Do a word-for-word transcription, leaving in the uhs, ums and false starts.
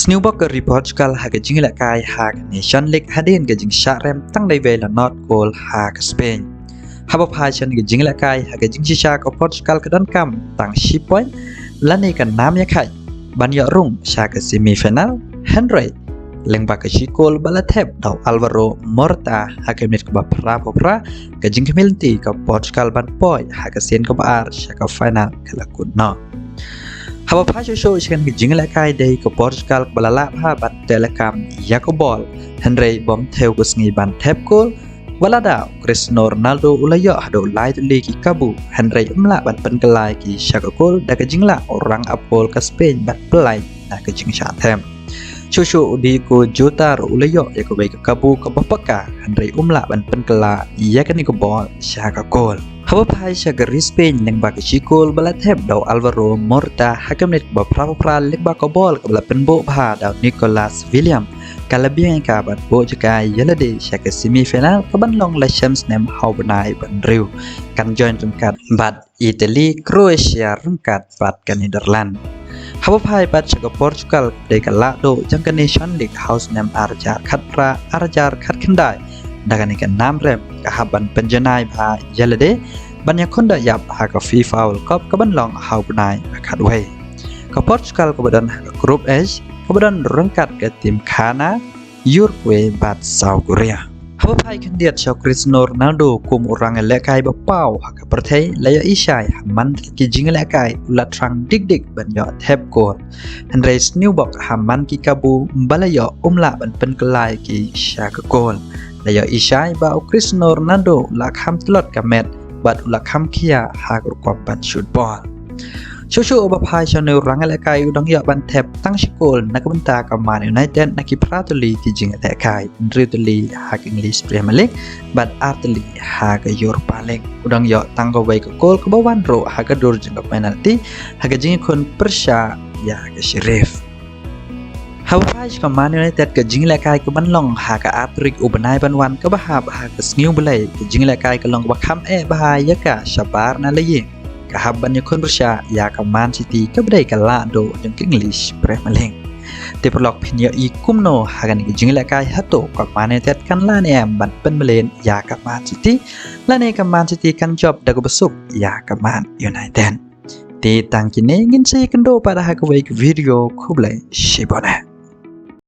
Sniewbok ka ri Portugal ha ka jinglehkai ha ka Nation League hadien ka jingshah rem tang dei wei la not kol ha ka Spain. Haba phai sha ka jinglehkai ha ka jingshisha ka Portugal ka donkam tang shi point lane ka nam ïakhai ban ïoh rung sha ka semi final, hynrei lyngba ka shi kol ba la thep da u Alvaro Morata ha ka minit kaba phra phew phra, ka jingkhmih lynti ka Portugal ban poi ha ka sien kaba ar sha ka final ka la kut noh. Haba phai shuh shuh sha ka jinglehkai dei ka Portugal kaba la lah bha ban teh lakam ïa ka bol, hynrei bym thew ka sngi ban thep kol. Wat la da u Cristiano Ronaldo u la ïoh haduh lai tylli ki kabu, hynrei um lah ban pynkylla ïa ki sha ka kol da ka jinglah u rangap gol ka Spain ban pynlait na ka jingshah thep. Shuh shuh u Diogo Jota ruh u la ïoh ïa kawei ka kabu kaba paka, hynrei um lah ban pynkylla ïa kane ka bol sha ka kol. Haba phai sha ka ri Spain lyngba ka shi kol ba la thep da u Alvaro Morata ha ka minit kaba phra phew phra lyngba ka bol kaba la pynbuh bha da u Nicolas Williams, ka la biang ïa ka ban buh jaka ïa lade sha ka semi final kaban long la shem snem ha u bnai ba hynriew. Kan join ryngkat bad Italy, Croatia ryngkat bad ka Netherlands. Haba phai pat sha ka Portugal, dei ka lah duh jong ka Nation League ha u snem ar hajar khatphra ar hajar khatkhyndai da kane ka nam rem, ka hap ban pynjanai bha ïa lade ban ïakhun da ïap ha ka FIFA World Cup kaban long ha u bnai ba khatwei. Ka Portugal kaba don ha ka Group H kaba don ryngkat ka tim Ghana, Uruguay bad South Korea. Haba phai khyndiat sha u Cristiano Ronaldo kum u rangïalehkai ba paw ha ka pyrthei, la ïohi shai ha man ki jinglehkai u la thrang dik dik ban ïoh thep kol. Hynrei sniewbok ha man ki kabu ba la ïoh um lah ban pynkylla ïa ki sha ka kol. La ïohi shai ba u Cristiano Ronaldo u la kham tlot ka met bad u la kham khia ha ka rukom ban shoot bol. Shuh shuh uba phai sha une u rangïalehkai u dang ïoh ban thep tang shi kol na ka bynta ka Man United na ki phra tylli ki jinglehkai, hynriew tylli ha ka English Premier League bad ar tylli ha ka Europa League. U dang ïoh tang kawei ka kol kaba wan ruh ha ka dur jong ka penalty ha ka jingïakhun pyrshah ïa ka Sheriff. Haba phai sha ka Man United, ka jinglehkai kaban long ha ka ar tarik u bnai ban wan kaba hap ha ka Sngi U Blei, ka jinglehkai ka long kaba kham eh bha ïa ka shabar na la ïing. Ka hap ban ïakhun pyrshah ïa ka Man City kaba dei ka lah duh jong ka English Premier League. Te paralok, phin ïohi kumno ha kane ka jinglehkai, hato ka Man United kan lah ne em ban pynmlien ïa ka Man City, lane ka Man City kan jop da kaba suk ïa ka Man United? Te tang kine, ngin sa ïakynduh pat ha kawei ka video. Khublei shibun.